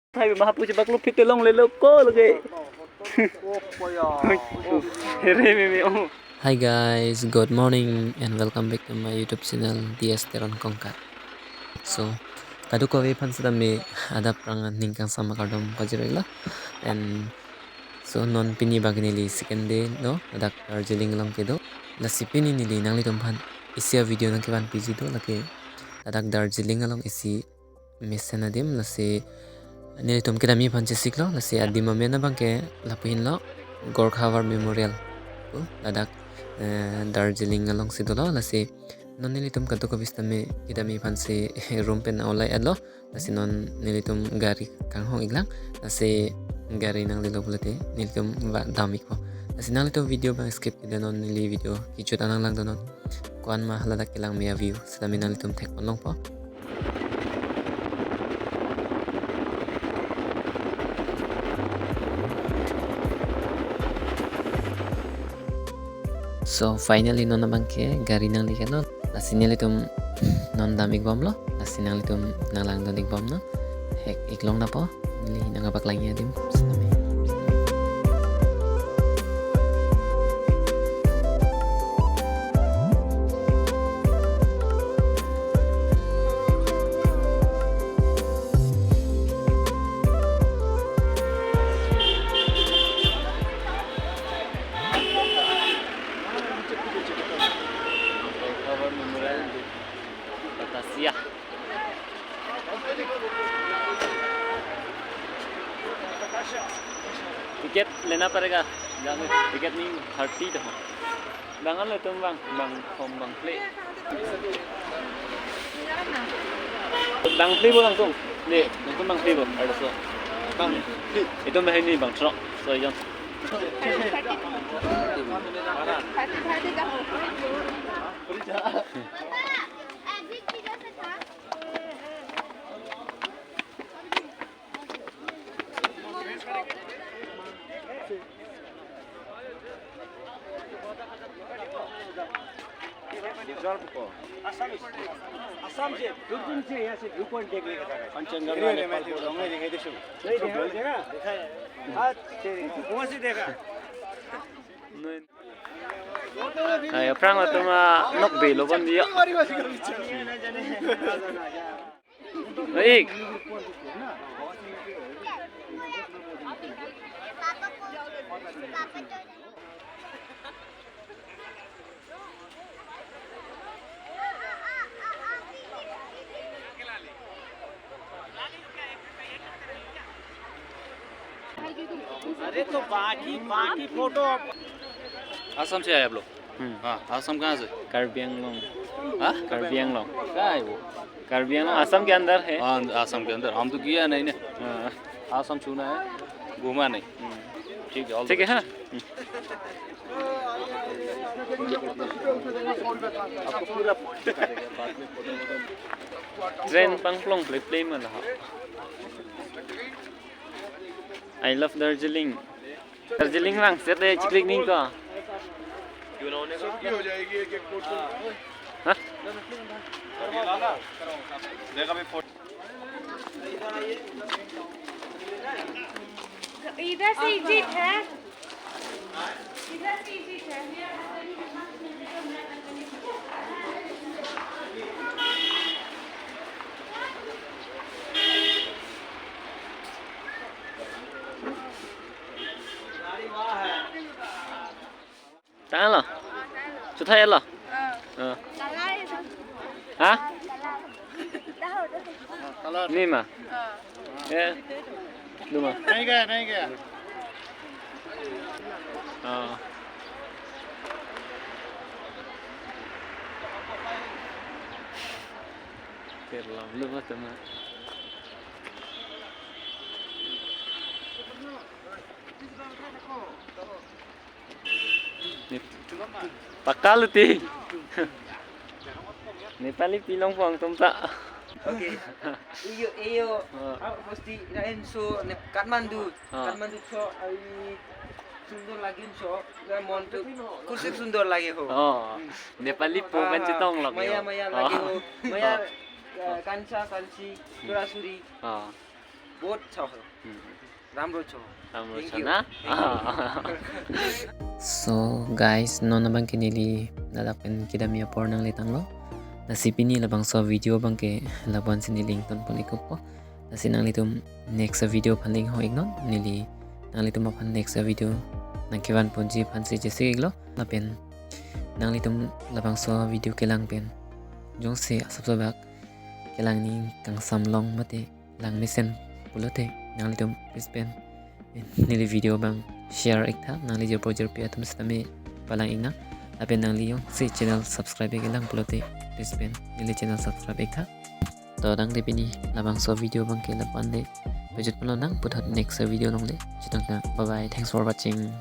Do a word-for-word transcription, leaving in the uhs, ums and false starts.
Hai, mahapu si baklo pite longlelo ko lagi. Here meme, oh. Hi guys, good morning and welcome back to my YouTube channel, D S Teron Kongkar. So, kadokave aphan sitame adap rang ningkang sama kardom pajirlo. And so non pini bang neli second day lo, ladak Darjeeling along kedo. Lasi pini neli nanglitum aphan isi avideo nangkevan piji do, lake ladak Darjeeling along isi mesen adim, lasi nelitum kedamji aphan chesiklo, lasi adim amen abangke lapu hinlo, Gorkha War Memorial. Ko, ladak, eh, Darjeeling alongsi dolo, lasi non nelitum kadokave sitame kedamji aphansi room pen aulai etlo, lasi non nelitum gari kanghong iklang, lasi gari nanglelo pulote nelitum va dam ikpo. Lasi nanglitum video abang skip kedo non, neli video kejut an nanglang do non. Ko-an ma haladak kelang me aview sitame nanglitum thekpon longpo. So finally non abangke gari nangle iknon. Lasi nelitum non dam ikbomlo. Lasi nanglitum nanglang dun ikbomnon. Hek iklong napo. Neli nangpaklangji adim sitame. Batasia. Ticket लेना पड़ेगा। टिकट नहीं, थर्टी तो। Bang anlo itum bang, bang hom bang phli. Bang phli bo langtum. Ne, langtum bang phli bo, arloso. Bang phli. Itum bahini bang throk. So, ijon. Gujarat को। असम से, दूरबीन से यहाँ से व्यू पॉइंट देखने का था। कंचनजंगा, नेपाल को। नहीं, देखा, देखा। हाँ, तेरे, वहाँ से देखा। Hai, aphrang atum anok belo bon dia. Baik. अरे तो बाकी, बाकी फोटो। आसाम से आए आप लोग? हम्म। हाँ, आसाम कहाँ से? कार्बी आंगलोंग। हाँ? कार्बी आंगलोंग। कहाँ है वो? कार्बी आंगलोंग आसाम के अंदर है। हाँ, आसाम के अंदर। हम तो गया नहीं ना। हाँ। आसाम सुना है, घूमा नहीं। हम्म। ठीक है, all the best। ठीक है, हाँ। हम्म। आपको पूरा बाद में फोटो वोटो। Train pangplong pleplem lo ha. I love Darjeeling. Darjeeling lang, set de chiklik ning ko. छुट्टी हो जाएगी एक एक फोटो। हाँ? देखा भी फोटो। इधर से एग्जिट है, इधर से एग्जिट है। Tanglo? Chuthai lo? Ah. Ha? Nima? Eh. Luma. Nahi gaya, nahi gaya. Ah. Kerala, luma tama. Pakal ti. Nepali pilong pong tum ta. Okay. Iyo, iyo. Ah. Apa pasti lain so ne Kathmandu. Ah. Kathmandu so ai sundor lagi so. Mon tu kusik sundor lagi ho. Oh. Hmm. Nepali po kan chetong lagi. Maya, maya lagi ho. Maya, eh, kansa, kansi, sura suri. Ah. बहुत अच्छा हो। Hmm. राम्रो छ। राम्रो Thank छ you. Na? Thank you। So guys, non abang ke neli ladak pen kedamji apor nangle tanglo. Lasi pini labangso video abang ke lapu-an si neli ingtonpon ikpo. Lasi nanglitum next video aphan le inghong iknon, neli nanglitum aphan next video nangkevanponji aphan si chesik iklo. Lapen nanglitum labangso video kelang pen jongsi asapso bak kelang ning kangsam long mate lang mesen pulote, nanglitum please pen neli video abang share iktha, nangli jirpo jirpi atum sitame palang iknang. Lapen nangli jongsi channel subscribe ik-e lang pulote, please pen neli channel subscribe iktha. To tangte pini labangso video abang ke lapu-an le pajutpon lonang, puthot next video along le chetongtha. Bye bye, thanks for watching.